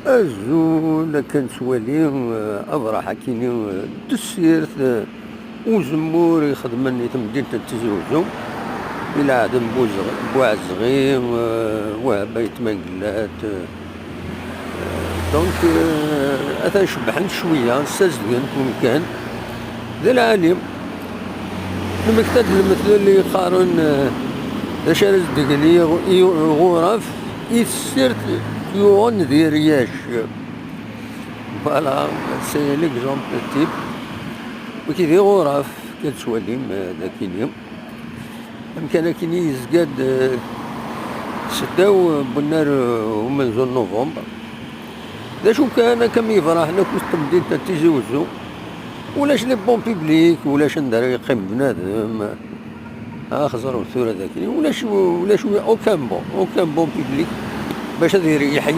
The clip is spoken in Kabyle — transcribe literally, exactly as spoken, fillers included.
Azul, akken nettwali, eh, abraḥ akini, eh, n tessirt, eh, uzemmur ixedmen i temdint n Tizi Uzzu, i leɛd n Buzeɣ-, Buɛezɣi, eh, Wahba Ayt Mangellat, eh, donc, eh, atan cebbḥen cwiya, ssazedgen umkan. D lɛali. Nemmekta-d lemtel i yeqqaren, eh, d acu ara zedgen i, i, iɣuraf, i tessirt yuɣen di rriyac. Voilà, c'est l'exemple type. Wiki d iɣuraf, kan tettwalim, eh, d akini. Amkan akini yezga-d, eh, seddaw, eh, n unnar, eh, umenzu n novembre. D acu kan, akka mi yebraḥen akk temdint n Tizi Uzzu, ulac les bancs publics, ulac anda ara yeqqim bnadem. Axẓer tura daki, ulac, ulac aucun banc, aucun banc public bac ad yeri-, yeḥyu